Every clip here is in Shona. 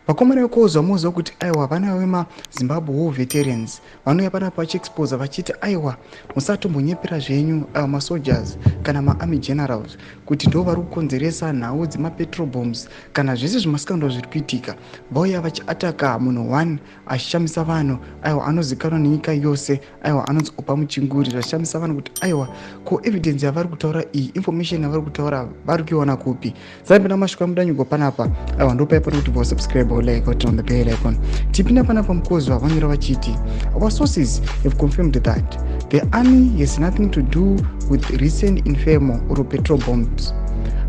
Vakomana vekozwa, moziva kuti aiwa, vana vemaZimbabwe War Veterans vanouya panapa vachiexposa vachiti aiwa, musatombonyepera zvenyu aiwa masoldiers kana maarmy generals kuti ndo vari kukonzeresa nhau dzemapetrol bombs kana zvese zvemascandal zviri kuitika. Vauya vachiataka munhu one achishamisa vanhu, aiwa, anozikanwa nenyika yose, aiwa, anonzi Oppah Muchinguri. Zvashamisa vanhu kuti aiwa, ko evidence yavari kutaura iyi, information yavari kutaura, vari kuiwana kupi? Zapinda mashoko amudanyugwa panapa. Aiwa, ndopaipa kuti vasubscribe, like, turn on the bell icon. Tipinda panapa, mukozwa vanyora vachiti, "Our sources have confirmed that the army has nothing to do with recent inferno or petrol bombs.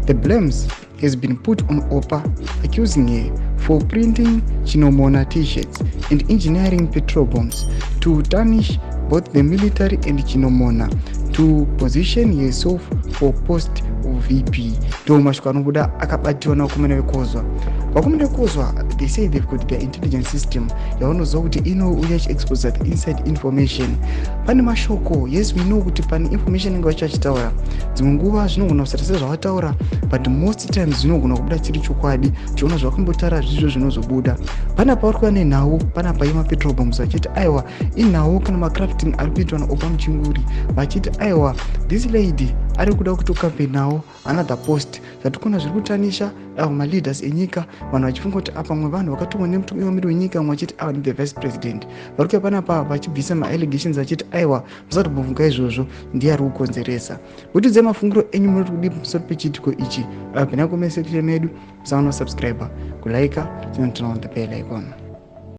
The blames has been put on Oppah, accusing her for printing Chinomona T-shirts and engineering petrol bombs to tarnish both the military and Chinomona to position herself for post of VP." Ndo mashoko anobuda akabatiwa navakomana vekozwa. Vakomana vekozwa, they say they've got their intelligence system yavanoziva kuti inouya ichiexpose the inside information. Pane mashoko, yes, we know kuti pane information inge vachachitaura. Dzimwe nguva zvinogona kusati sezvavataura, but most times zvinogona kubuda chiri chokwadi. Tiona zvakambotaura zvizvo zvinozobuda panapa. Vari kuva nenhau panapa yemapetrol bombs, vachiti aiwa, inhau kana macrafting ari kuitwa naOppah Muchinguri, vachiti aiwa, this lady ari kuda kutocampaignawo another post. Zvatikuona zviri kutarnisha avo maleaders enyika, vanhu vachifunga kuti apamwe vanhu vakatumwa nemutungamiri wenyika, vamwe vachiti ava the vice president. Vari kuya panapa vachibvisa maallegations, vachiti aiwa, musatombobvunga izvozvo, ndiye ari kukonzeresa. Kutidzai mafungiro enyu, munoti kudii pamusoro pechiitiko ichi? Pinda comment section medu, musaona subscribe, kulike, turn on the bell icon.